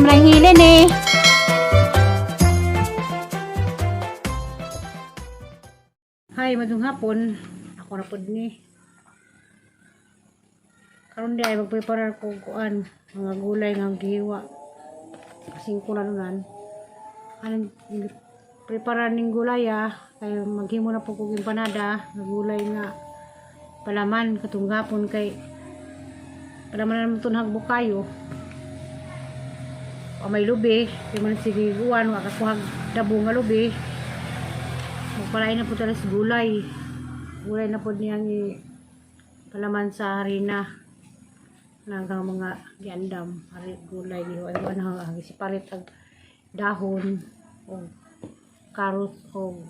Sobrang hilin eh. Hi, madung hapon. Ako na pod ni. Karon di ay magpreparar ko kuan mga gulay nga gihiwa. Kasing ko na nunan. Anong preparar ning gulay ah. Kay maghimo na po kog empanada, nga gulay nga palaman katong hapon kay palaman na naman tunhag bukayo. O may lubi, di man sige uwan, wa kakuhag dabo nga lubi. Magpalain na po talaga sa gulay. Gulay na po niyang palaman sa harina. Nagang mga giandam. Hari gulay. Giwa na ang siparit ang dahon o carrot o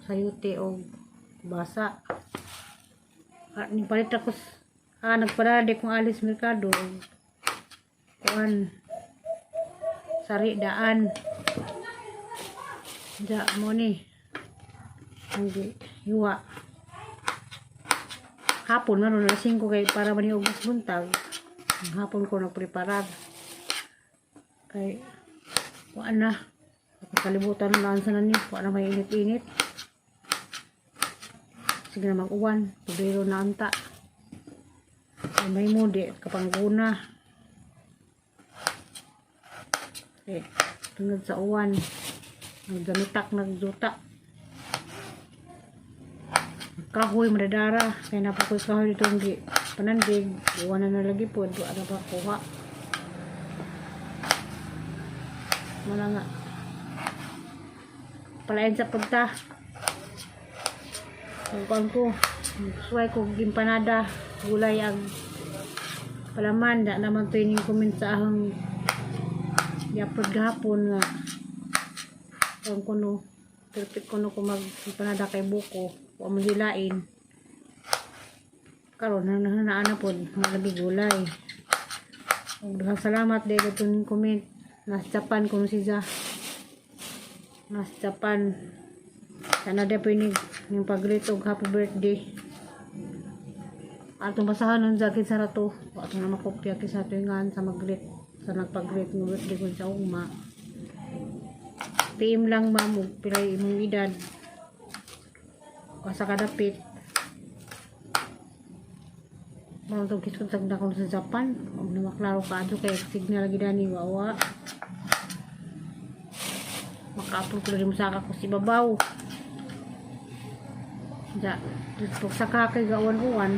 sayute o basa. Ah, ni palit ako nagpadala di kong alis merkado. Kuan sari daan. Ja mo ni ang hiwa hapon meron alas 5 kay para man yung buntag. Ang hapon ko nagpreparar kay wala na kalibutan na sa nani, wala na may init-init. Sige na mag-uwan, Pebrero na anta. Ay, may mudi kapangguna eh tungod sa uwan nagdamitak, nagduta kahoy madadara kaya napakoy kahoy dito ang gi panandig iwanan na lagi po do ano ba kuha mana nga palain sa pagta kuan ko suway ko empanada gulay ang palaman. Da naman to yung comment sa ahong i-upload gahapon nga kuan ko no perfect ko no ko mag empanada kay buko wa man hilain. Karon na na na pod malabi gulay. Ug daghang salamat dahil itong comment. Nasa Japan kuno si Za, nasa Japan. Sana di po ini yung pag-greet og happy birthday. Atong basahan ng jacket sa rato. Wa atong na makopya kay sa tuingan sa mag-greet sa nagpag-greet ng birthday ko sa ugma. PM lang ma'am og pilay imong edad asa kadapit. Mga itong kiskuntag na kung sa Japan. Huwag na maklaro ka adto kay signal lagi dani wawa. Makaapol ko rin mo saka ko si babaw. Ja, pagsaka kay gawan-uwan.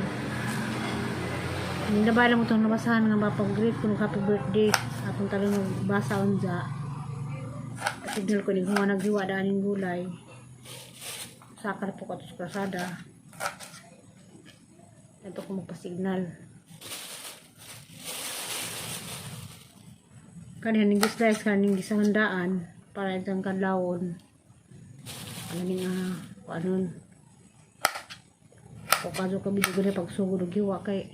Hindi na ba mo itong nabasahan nga mapag-greet kung happy birthday. Atong talong basa unja. Signal ko ni huwa naghiwa daaning gulay. Saka na po ko ato sa krasada. Ito ko magpa-signal. Kanina ning slice kaning gisahandaan para itang kadlawon. Ano ning anon. O kaso ka video gani pagsugod og hiwa kay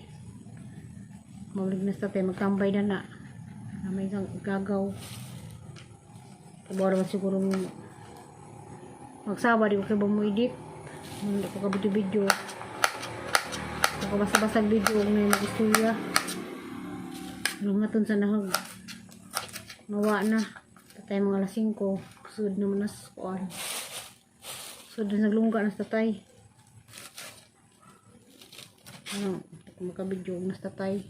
maulig na sa tayo magtambay na na. Na may isang gagaw. Kabawa naman siguro magsawa di ko kay ba mo edit. Hindi ko ka video video. Ako basta-basta video og may magistorya. Ano nga tun sa nahag. Mawa na. Tatay mga alas 5. Sud naman nas kuan. Sud na naglungga na sa tatay. Ano, hindi ko makabidyo og nas tatay.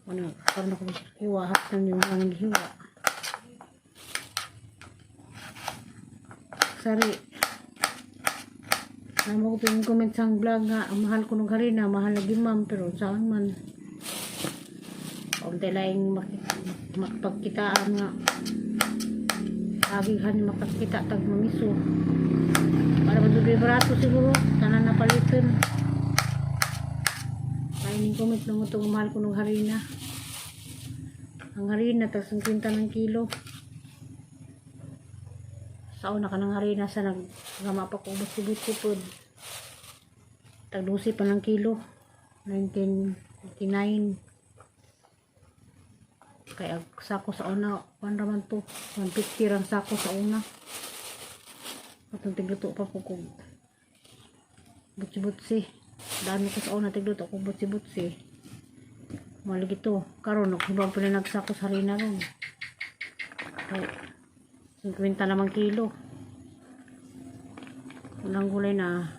Ano, karon ako hiwa hapon yung mga hiwa. Sari. Alam mo ko yung comment sa vlog nga, ang mahal ko ng harina, mahal lagi ma'am, pero saan man. Kaunti lang makapagkitaan nga. Lagi han makakita tag mamiso. Para madubi barato siguro, tanan na palitan. Ay, ning comment lang ito, mahal ko ng harina. Ang harina, tag 50 ng kilo. Sa una ka ng harina sa naggama pa ko butsi-butsi pod. Tag 12 pa ng kilo. 1989. Kaya sako sa una, 1 raman to. 150 rang sako sa una. Atong tigluto pa po kog butsi-butsi. Dami ko sa una tigluto ko butsi-butsi. Mali ito. Karon naghibaw pa na nagsako sa harina ron. Kay 50 naman kilo. Unang gulay na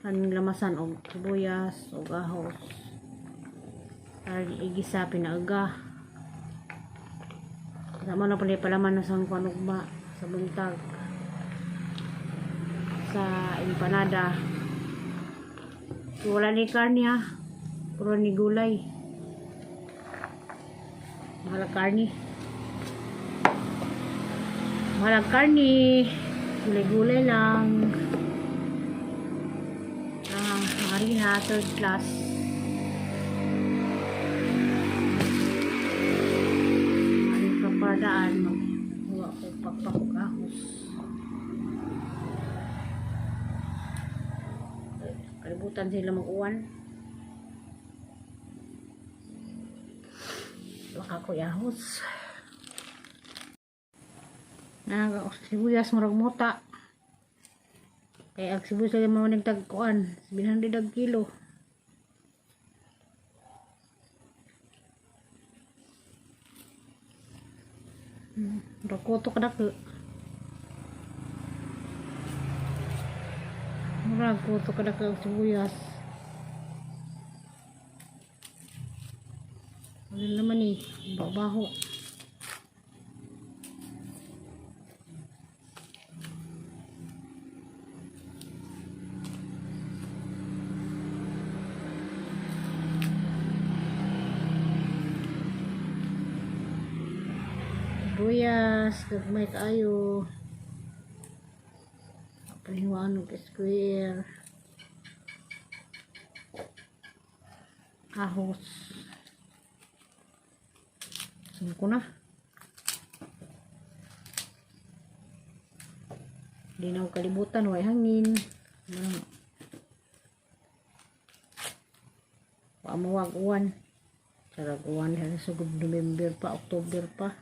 ang lamasan og sibuyas og ahos. Para igisa pinaaga. Sama na pala palaman na sang ugma sa buntag sa empanada. Wala ni karne ha. Puro ni gulay. Mahal ang karne. Mahal ang karne. Gulay-gulay lang. Ah, harina, third class. Ano ka paradaan, maghuwa ko pakpak og ahos. Kalibutan sila mag-uwan. Baka ko ahos. Na sibuyas murag muta. Kaya ang sibuyas lagi mo nagtagkuan, 700 ang kilo. Murag kuto ka dako. Murag kuto ka dako ang sibuyas. Ano naman eh, baho. Sibuyas, gagmay kaayo. Pahiwaan og square. Ahos. Saan ko na? Di na ako kalibutan, way hangin. Ano? Wa mo wag uwan. Sarag uwan sa November pa, October pa.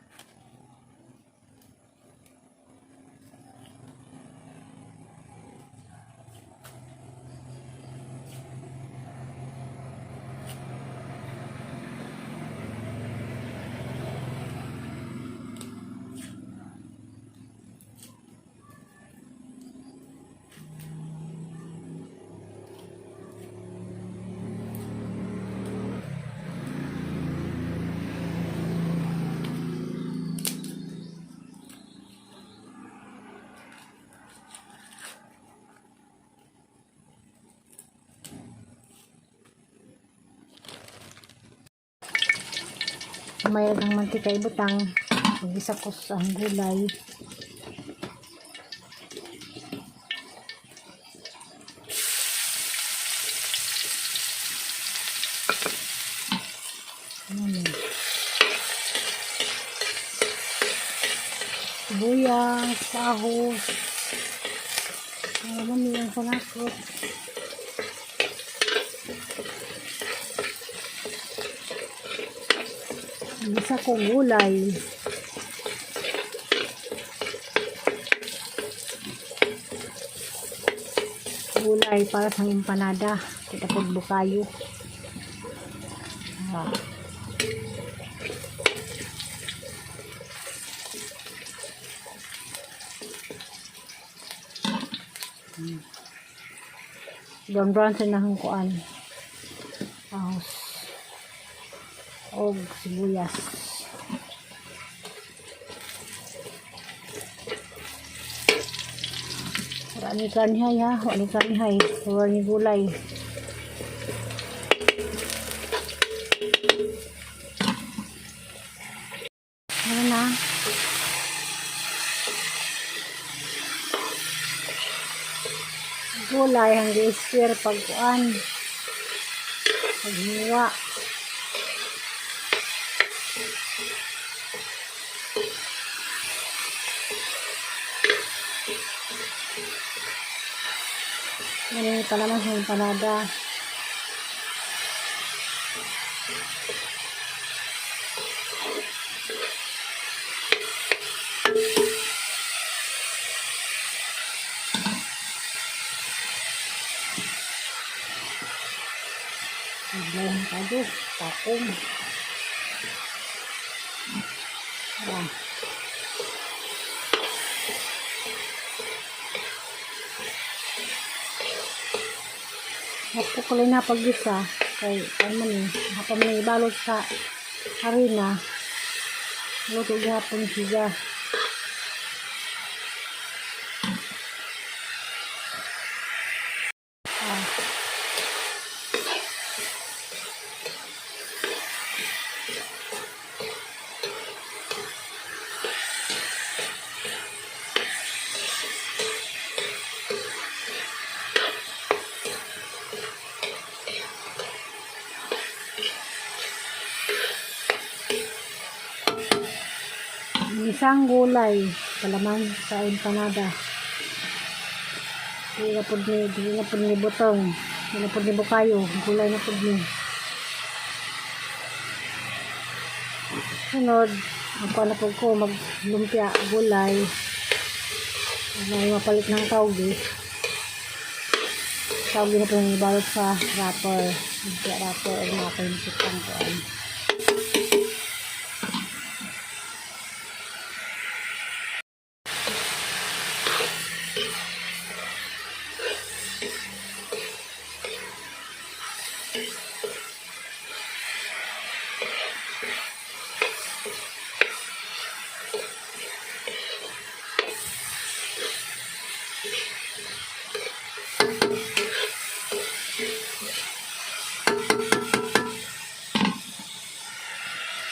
May ang mantika ibutang. Magisa ko sa ang gulay. Ano? Sibuyas, ahos. Ano man yung panakot. Gisa ko gulay. Gulay para sa empanada. Kita po bukayo. Ah. Brown brown sa nahang kuan. Ahos. Og sibuyas. Wala ni karnihay ha. Wala ni karnihay. Wala ni gulay. Ano na? Gulay hanggang square pagkuan. Paghiwa. Ganun pa naman sa empanada. Gulay ang kado. Taong. Ah. Hapo ko lang na pag-isa. Kay, ano man eh, hapa man ibalot sa harina. Luto gihapon siya. Ah. Isang gulay, palaman sa empanada. Di na pud ni butong. Di na pud ni bukayo, gulay na pud ni. Sunod, ang kuha na pud ko, maglumpia, gulay. May mapalit ng tawgi. Tawgi na po yung ibalot sa wrapper. Lumpia wrapper, o mga kahimpit ang kuan.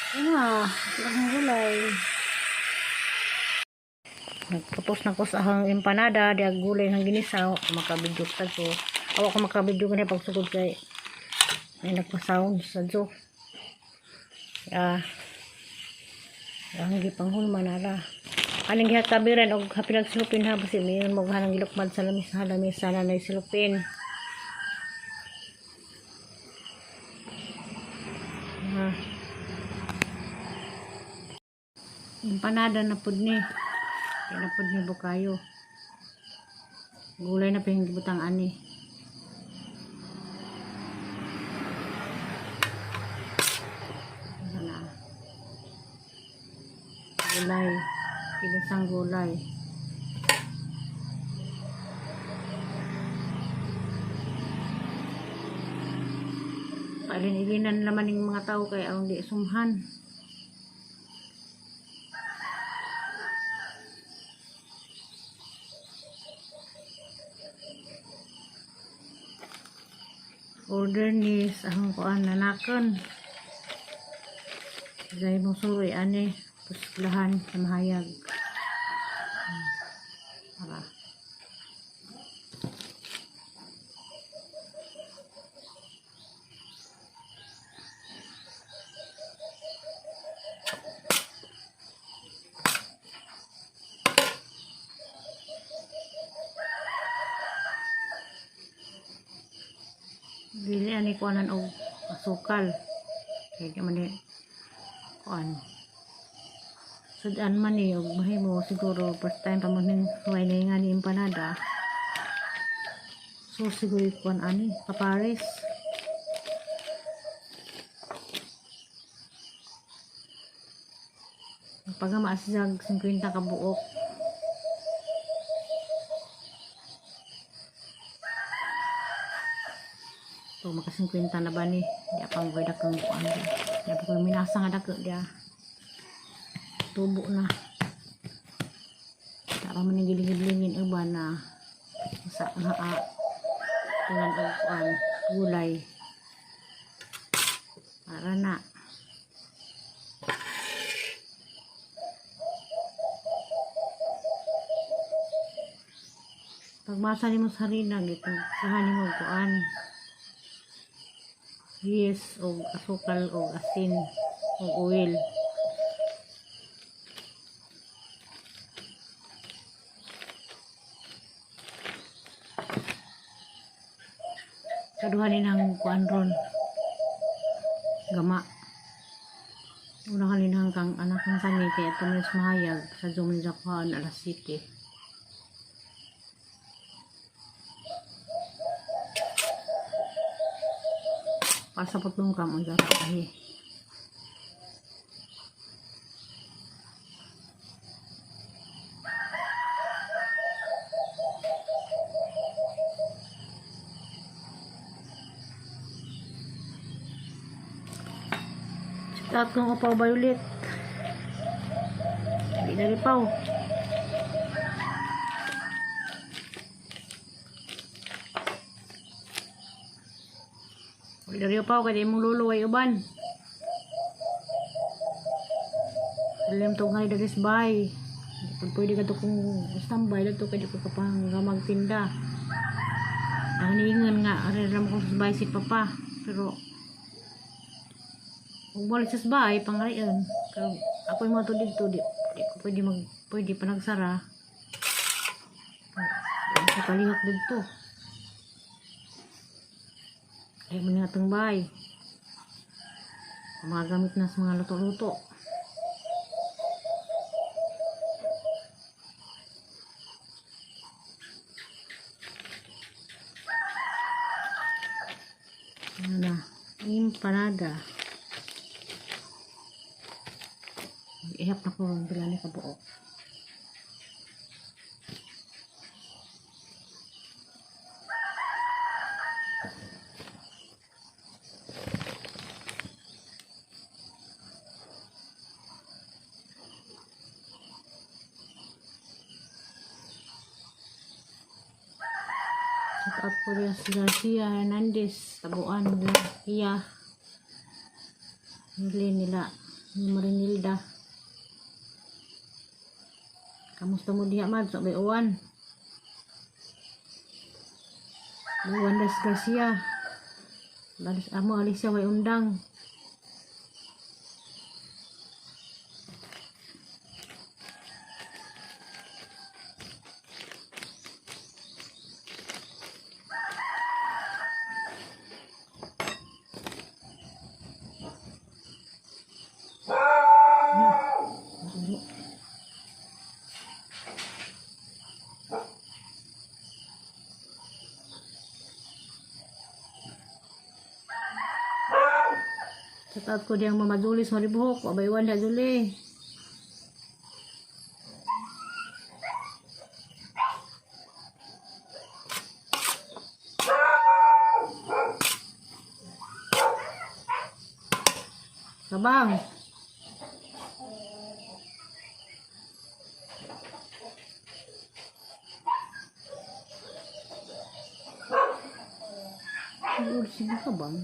Ano na, ang gulay. Nagputos na ko sa ahang empanada, di ang gulay ng ginisaw, makabidyo sa ko. Awa ko makabidyo ganyan pagsugod kay may nagpasound sa jo. Ah, ang gipanghulma na ra. Aning gihatabiran og hapilag silupin ha basi mayon mo hanang gilukman sa lamis ha lamis sana na silupin. Ah. Empanada na pud ni. Kaya na pud ni bukayo. Gulay na ping gibutang ani. Ano na. Gulay. Ginisang gulay. Pailin-ilinan naman ng mga tao kay ang di sumhan. Order ni sa akong kuan nanakan. Gay mo suroy ani pusklahan sa mahayag. Para. Dili ani kuanan og asukal. Kay di man ni kuan. Sudan man ni og mahimo siguro first time pa man ning suway na nga ni empanada. So siguro kuan ani kapares. Pagamaas jag 50 ka buok. So maka 50 na ba ni? Di apang goy dakong kuan di. Di pa ko minasa nga dako dia. Tubo na. Tara man ni giling-gilingin uban na sa nga tingan og kuan gulay. Para na. Pagmasa nimo sa harina, gitugsahan nimo og kuan. Yes, og asukal og asin og oil. Kaduha ni nang kuan ron. Gama. Una kaninang kang anak kang sani kaya tumalis mahayag sa Zoom ni Jakuan alas 7. Para sa putong kam unsa ka ahi. Shout out kong upaw violet. Hindi na ripaw. Wala rin pa kay imong lolo ay uban. Alam to nga dali sa bahay. Kung pwede ka to kung standby dito kay di ko ka pang magtinda. Ang niingon nga ari lang ko sa bahay si papa pero kung wala sa bahay pangarian. Pero ako yung mga to dito di ko pwede mag pwede pa nagsara. Sa kalihok dito. Ay mo nga itong bahay. Mga gamit na sa mga luto-luto. Ano na? Empanada. Ihap na ko ang pila ni kabuok. Shout out po rin si Garcia Hernandez, Tabuan nila, Iya, Nili nila, ni Marinilda. Kamusta mo diha, Mad? Sa uwan. Uwan Des Garcia. Alis amo Alicia way undang. Shout out ko diyang Mama Julie sa Maribuhok. Abaywan na Julie. Kabang. Sige ka bang?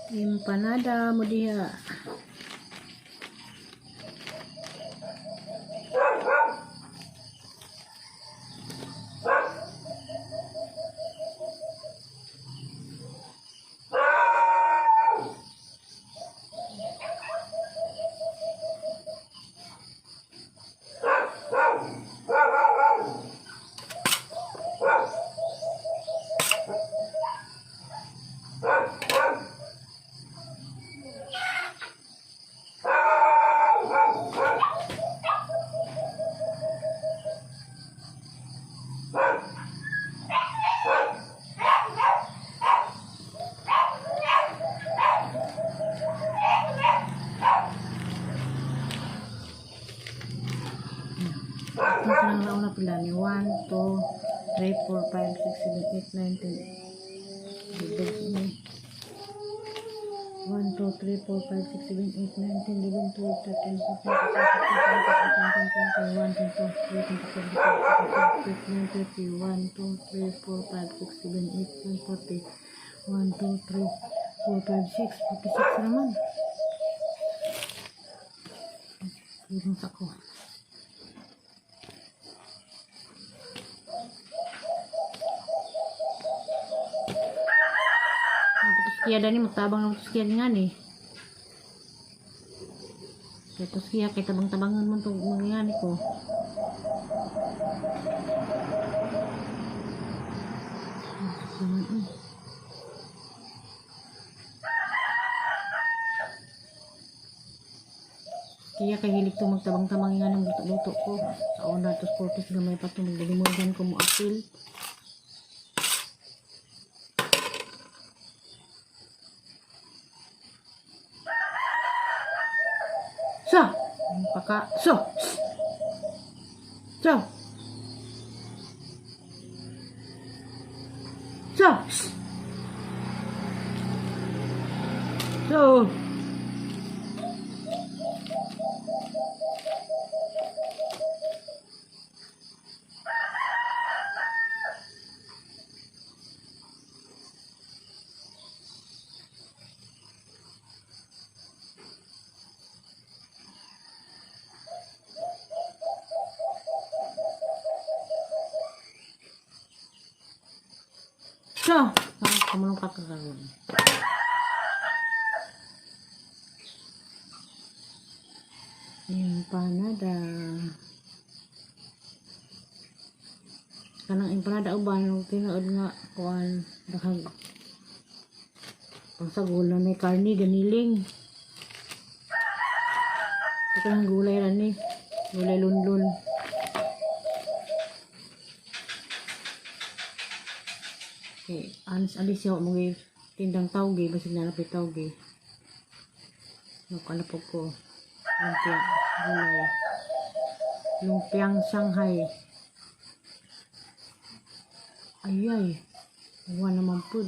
Empanada mo diha. Ito sa nauna pila ni 1, 2, 3, 4, 5, 6, 7, 8, 9, 10. 1, 2, 3, 4, 5, 6, 7, 8, 9, 10, 11, 12, 13, 14, 15, 16, 17, 18, 19, 20, 21, 22, 23, 24, 25, 26, 27, 1, 2, 3, 4, 5, 6, 7, 8, 9, 40. 1, 2, 3, 4, 5, 6, 46 naman. Purong sa ko. Naputos kiya dani magtabang na kiya nga ni. Tapos kiya kay tabang-tabangan mo itong mga ni ko. Kaya kay hilig to magtabang-tabang nga ng luto-luto ko. Sa una, tos cortes gamay pa to magdalimugan ko mo apil. Baka. So! So! So! So! So! Ah, kamulong kakaroon. Empanada. Kanang empanada uban tinuod nga kuan daghang pangsagol na may karni ganiling. Ito kanang gulay ra ni. Gulay lunlun. Okay, anis alis siya mo tindang tawgi basig na lapit tawgi. Magkalapog ko. Lumpia, gulay. Lumpiang Shanghai. Ay ay. Uwa naman po.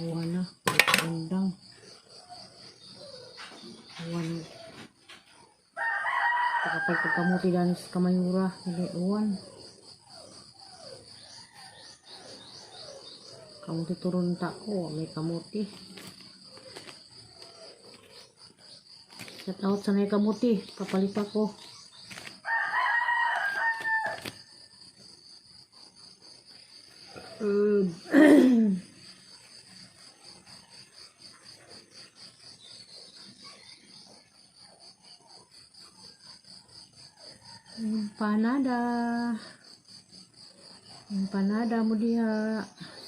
Uwa na. Undang. Uwa na. Kapag pagkamuti dan sa kamayura, hindi uwan. Kamuti turun ta ko, may kamuti. Shout out sa may kamuti, kapalit ako. Empanada. Empanada mo diha.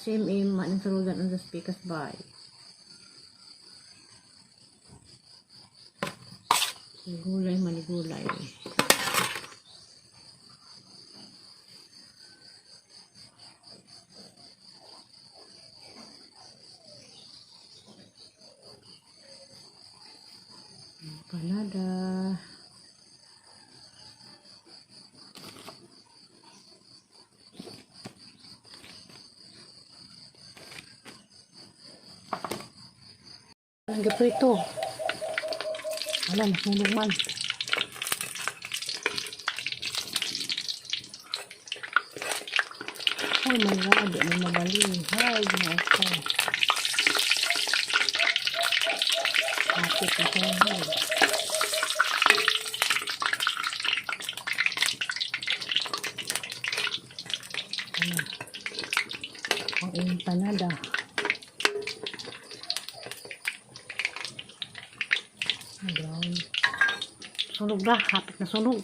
CMM, anong saludan ang sa speakers by. Gulay, manigulay. Empanada. Ang gaprito. Wala, nasunog man. Oh my God, di mo mabali. Hay, ginoo ko. Kapit na sunog. Ano? Ang empanada. Brown. Sunog na. Kapit na sunog.